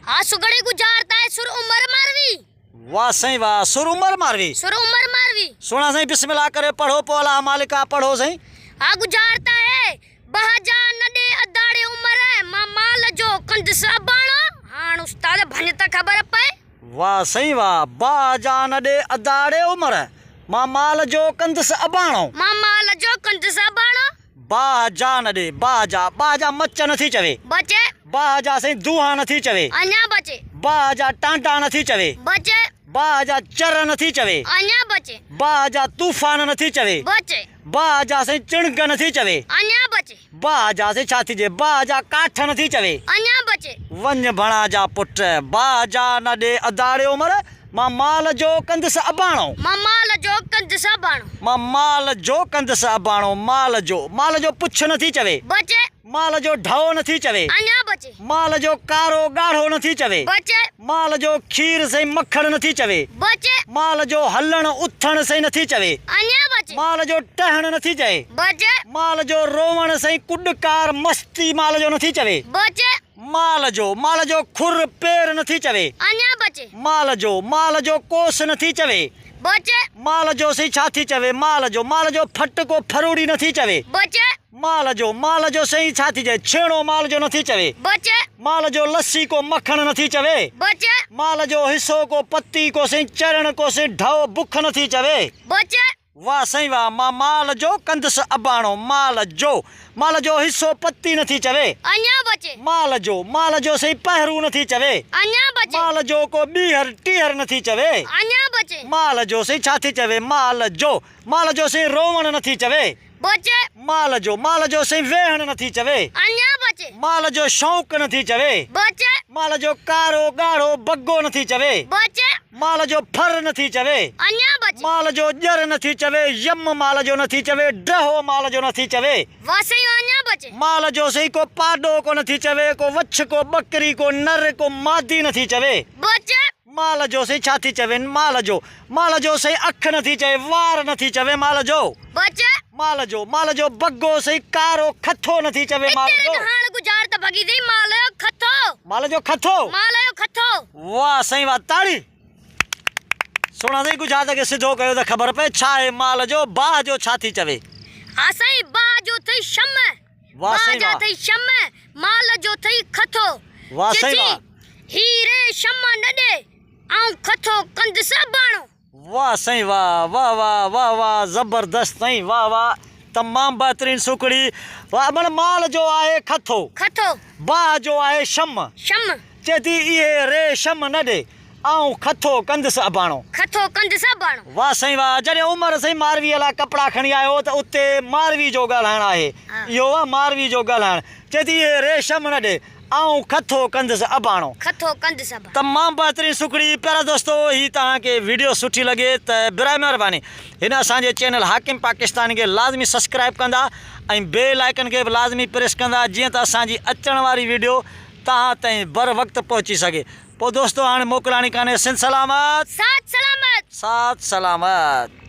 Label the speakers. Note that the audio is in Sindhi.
Speaker 1: ها سگهڙي ڳجهارت آهي سر عمر ماروي.
Speaker 2: واه سائين واه سر عمر ماروي.
Speaker 1: سر عمر ماروي.
Speaker 2: سهڻا سائين بسم الله ڪري پڙهو پوء الله مالڪ آ پڙهو سائين.
Speaker 1: ها ڳجهارت آهي بهه جا نه ڏي اداڙي عمر مان مال جو ڪندس اباڻو هاڻ استاد ڀڃ ته خبر پئي.
Speaker 2: واه سائين واه بهه جا نه ڏي اداڙي عمر مان مال جو ڪندس اباڻو.
Speaker 1: مان مال جو ڪندس اباڻو.
Speaker 2: باهه جا نه ڏي، باهه جا، باهه جا مچ نه ٿي چوي.
Speaker 1: بچي.
Speaker 2: باهه جا سائين دونهان نه ٿي چوي.
Speaker 1: اڃا بچي.
Speaker 2: باهه جا ٽانڊا نه ٿي چوي.
Speaker 1: بچي.
Speaker 2: باهه جا چر نه ٿي چوي.
Speaker 1: اڃا بچي.
Speaker 2: باهه جا طوفان نه ٿي چوي.
Speaker 1: بچي.
Speaker 2: باهه جا سائين چڻگ نه ٿي چوي.
Speaker 1: اڃا بچي.
Speaker 2: باهه جا سائين ڇا ٿي چئي، باهه جا ڪاٺ نه ٿي چوي.
Speaker 1: اڃا بچي.
Speaker 2: وڃ ڀڻا جا پٽ، باهه جا نه ڏي اداڙي عمر. مان مال جو ڪندس اباڻو.
Speaker 1: مان مال جو ڪندس اباڻو.
Speaker 2: مان مال جو ڪندس اباڻو. مال جو، مال جو پڇ نه ٿي چوي.
Speaker 1: بچي.
Speaker 2: مال جو ڍؤ نه ٿي چوي.
Speaker 1: اڃا بچي.
Speaker 2: مال جو ڪارو ڳاڙهو نه ٿي چوي.
Speaker 1: بچي.
Speaker 2: مال جو کير سائين مکڻ نه ٿي چوي.
Speaker 1: بچي.
Speaker 2: مال جو هلڻ اٿڻ سائين نه ٿي چوي.
Speaker 1: اڃا بچي.
Speaker 2: مال جو ٽهڻ نه ٿي چئي.
Speaker 1: بچي.
Speaker 2: مال جو روئڻ سائين ڪڏڪار مستي مال جو نه ٿي چوي.
Speaker 1: بچي.
Speaker 2: مال جو، مال جو کر پير نه ٿي چوي.
Speaker 1: اڃا بچي.
Speaker 2: مال جو، مال جو ڪوس نه ٿي چوي.
Speaker 1: بچي.
Speaker 2: مال جو سائين ڇا ٿي چوي. مال جو، مال جو ڦٽ ڪو ڦروڙي نه ٿي چوي.
Speaker 1: بچي.
Speaker 2: مال جو، مال جو سائين ڇا ٿي چوي. ڇيڻو مال جو نه ٿي چوي.
Speaker 1: بچي.
Speaker 2: مال جو لسي ڪو مکڻ نه ٿي چوي.
Speaker 1: بچي.
Speaker 2: مال جو حصو ڪو پتي ڪو سائين چرڻ ڪو سائين ڍؤ بک نه ٿي چوي.
Speaker 1: بچي.
Speaker 2: واه سائين واه مان مال جو ڪندس اباڻو مال جو مال جو حصو پتي نه ٿي چوي.
Speaker 1: اڃا بچي.
Speaker 2: مال جو مال جو سائين پهرو نه ٿي چوي.
Speaker 1: اڃا بچي.
Speaker 2: مال جو ڪو ٻيهر ٽيهر نه ٿي چوي.
Speaker 1: اڃا بچي.
Speaker 2: مال جو سائين ڇا ٿي چوي مال جو مال جو سائين روئڻ نه ٿي چوي.
Speaker 1: بچي.
Speaker 2: مال جو مال جو سائين ويهڻ نه ٿي چوي.
Speaker 1: اڃا بچي.
Speaker 2: مال جو شوق نه ٿي چوي.
Speaker 1: بچي.
Speaker 2: مال جو ڪارو ڳاڙهو بگو نه ٿي چوي.
Speaker 1: بچي.
Speaker 2: مال جو ڦر نه ٿي چوي.
Speaker 1: اڃا بچي.
Speaker 2: مال جو ڄر نه ٿي چوي. يم مال جو نه ٿي چوي. ڊهو مال جو نه ٿي چوي.
Speaker 1: واه سائين اڃا بچي.
Speaker 2: مال جو سائين ڪو پاڏو ڪو نه ٿي چوي. ڪو وڇ ڪو ٻڪري ڪو نر ڪو مادي نه ٿي چوي.
Speaker 1: بچي.
Speaker 2: مال جو سائين ڇا ٿي چوي. مال جو مال جو سائين اک نه ٿي چوي. وار نه ٿي چوي مال جو.
Speaker 1: بچي.
Speaker 2: مال جو مال جو بگو سائين ڪارو کٿو نه ٿي چوي مال
Speaker 1: اتي
Speaker 2: جو.
Speaker 1: لڳ هاڻ ڳجهار ته ڀڳي ٿي مال جو کٿو.
Speaker 2: مال جو کٿو.
Speaker 1: مال جو کٿو.
Speaker 2: واه سائين واه تاڙي. سهڻا سائين ڳجهارت کي سڌو ڪيو ته خبر پئي ڇا آهي مال جو باهه جو ڇا ٿي چوي.
Speaker 1: ها سائين باهه جو ٿئي شمع.
Speaker 2: واه
Speaker 1: باهه
Speaker 2: سائين
Speaker 1: جا
Speaker 2: واه.
Speaker 1: ٿئي شمع مال جو ٿئي کٿو.
Speaker 2: واه سائين
Speaker 1: چچي
Speaker 2: واه.
Speaker 1: هي ري شمع نه ڏي آئون کٿو ڪندس اباڻو.
Speaker 2: واه سائين واه واه واه واه واه زبردست سائين واه واه تمام بهترين سوکڙي واه معنيٰ مال جو آهي کٿو.
Speaker 1: کٿو.
Speaker 2: باهه جو آهي شمع.
Speaker 1: شمع.
Speaker 2: چئي ٿي اهي ري شمع نه ڏي آئون کٿو ڪندس اباڻو.
Speaker 1: کٿو ڪندس اباڻو.
Speaker 2: واه سائين واه جڏهن عمر سائين مارويء لاء ڪپڙا کڻي آيو ته اتي ماروي جو ڳالهائڻ آهي اهو آ ماروي جو ڳالهائڻ چئي ٿي اهي ري شمع نه ڏي آئون کٿو ڪندس اباڻو.
Speaker 1: کٿو ڪندس اباڻو.
Speaker 2: تمام بهترين سکڙي پيارا دوستو هي توهان کي ويڊيو سٺي لڳي ته براء مهرباني هن اسان جي چينل حاڪم پاڪستان کي لازمي سسڪرائب ڪندا ۽ بيل آئيڪن کي به لازمي پريس ڪندا جيئن ته اسان جي اچڻ واري ويڊيو توهان تائين بر وقت پهچي سگهي پوء دوستو هاڻي موڪلاڻي ڪانهي سنڌ سلامت
Speaker 1: ساٿ سلامت.
Speaker 2: ساٿ سلامت.